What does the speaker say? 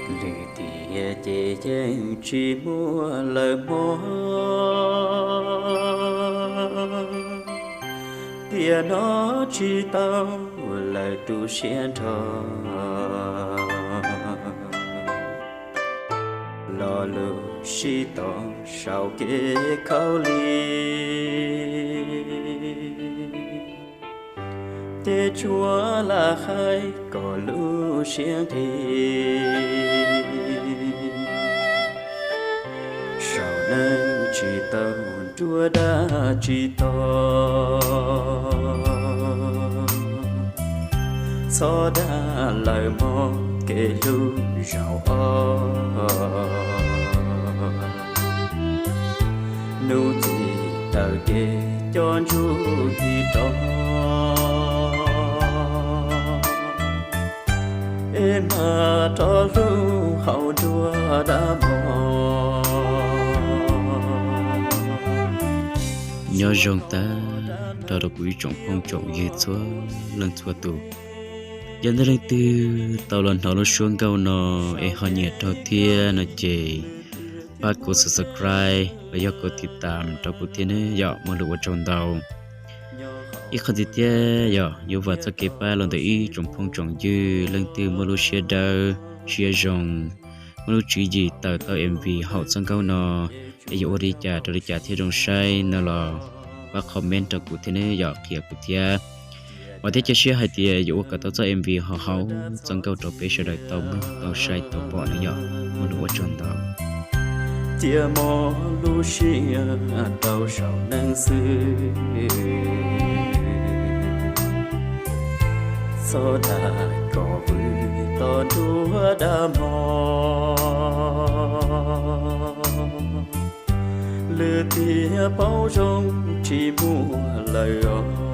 Lwm tiam ces yeej tsis muaj lawm mog, tiam no tsis tau lawm tu siab nrho. Lo lus sib tau saum kev khaub lig, ces tsuas lam hais kom lub siab nqig. Saum neej tsis tau nruab dab tsi tog, txhob dag lawm mog kev hlub zaum ob. Hnub txi tawm ces cov ntsuj ci rov, es mag rov hlub hauv nruab dab mog. Nyob zoo tag nrho rau kuv ib tsoom phooj tsoom ywg txhua leej txhua tus. Yog nej leej twg tau los hnov lub suab nkauj no es ho nyiam rau thiab no ces pab kuv subscribe los yog kuv tiv tam rau kuv thiab ne yom, muaj lus ua tsaug ntau. Ib qho tiag tiag yog yuav vam txoj kev pab los ntawm ib tsoom phooj tsoom ywg leej twg muaj lub siab dawb siab zoo, muaj lub tswv yim tawm tau M V haum txoj nkauj no, es yuav ua li cas rau li cas thiaj zoo saib no los pab comment rau kuv thiab ne yom, qhia kuv thiab. Vam thiab cia siab hais tias yuav ua kom tau txoj M V ho haum txoj nkauj rau peb sawv daws tau mloog tau saib tau pom ne yom, muaj lus ua tsaug ntau. Cia mog lub siab rau saum neej xwb, txhob dag kom vwm tau nruab dab mog. Lwm tiam paub zoo tsis muaj lawm os.